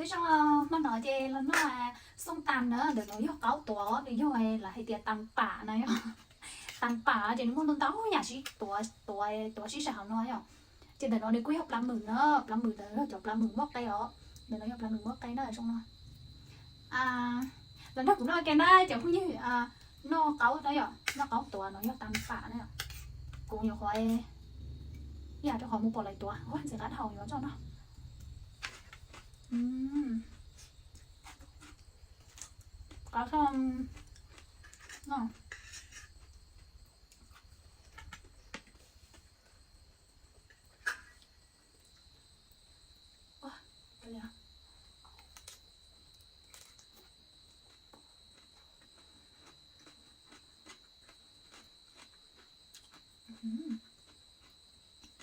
Peb zoo, hmo no ces los noj xoo tas na, ntawm no yog qaub tuav, nws yog lawv hais tias tas pam na yog. Tas pam ces nws muaj ntau ntau yam sib tuav, tuav, tuav sib sab hauv no yom. Ces ntawm no nws kuj yog plas mwm na, plas mwm ntawm no yog cov plas mwm muaj qe os. Ntawm no yog plas mwm muaj qe na zoo no. Los nrog kuv noj ke na cov phooj ywg, noj qaub na yom, noj qaub tuav no yog tas pam na yom. Kuv nyuam qhuav ib yam rau qhov mus pom lawv tuav, ua ntxim qab dhau yuav tso no. Qaub thom no.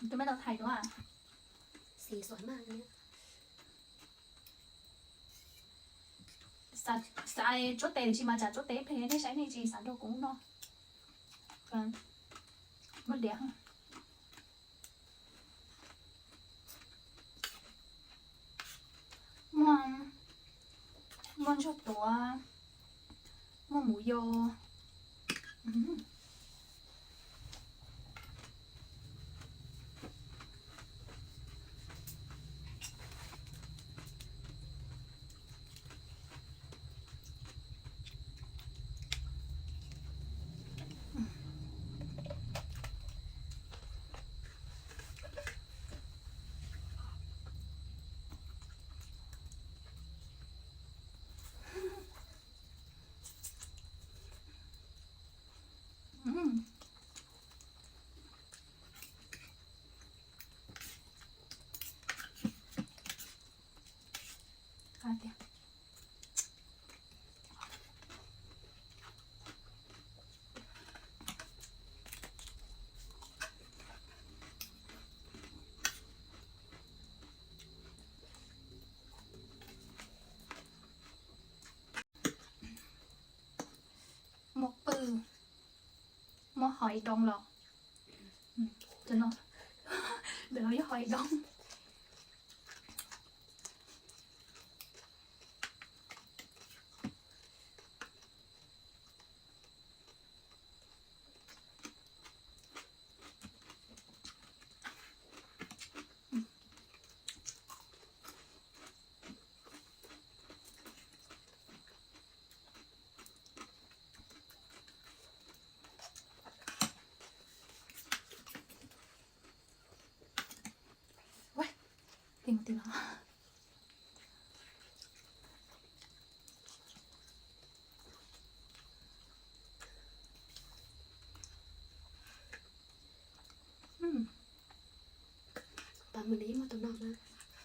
Tus me tau thaiv dua. Xis xuas mas. Xav tsuab tes tiam sis mas tsam tsuab tes phem nej saib nej tsis xav nrog kuv no. Muaj diav. Muaj, muaj ntsuag tuav, muaj mus yos. Muaj pw, muaj hais doo los. Ntawm no yog hais doo.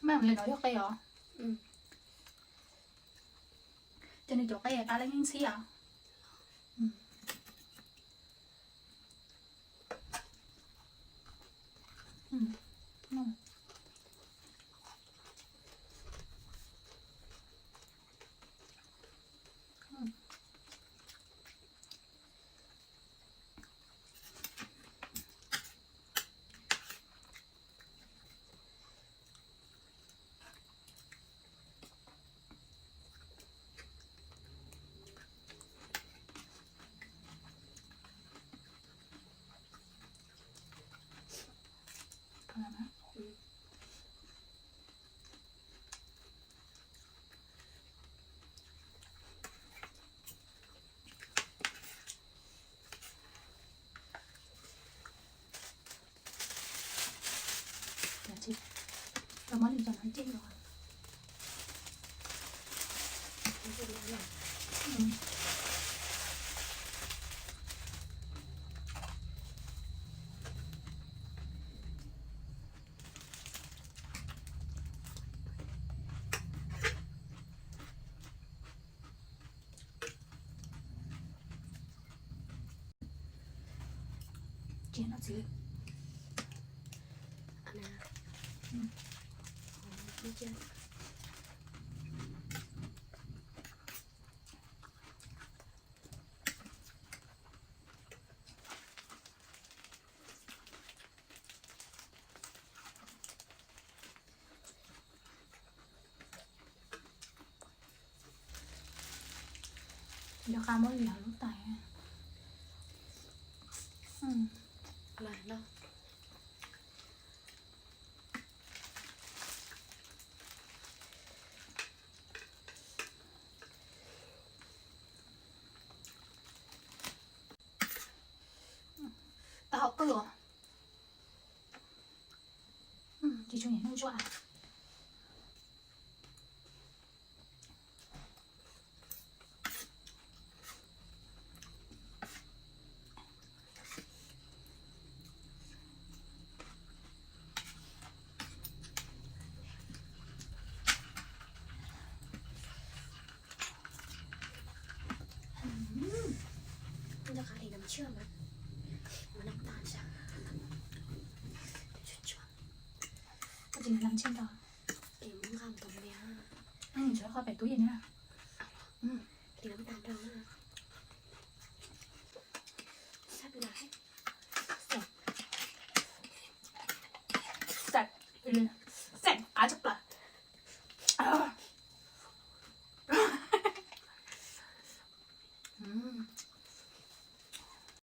Maj mus li no yog qe os. Ces nws cov qe qab leb ntxhib os. Yog qa muab li hauv lub tais. Tau hom qwj os. Tsis tshua nyiam noj ntsuab. Noj qab li nab tshiab mas, mas noj tag sab. Tsis nab tshiab rau. Nws nqa mus tom me. Nws tseem kho pem tub yeej na. Li nab tag rau. Sab li.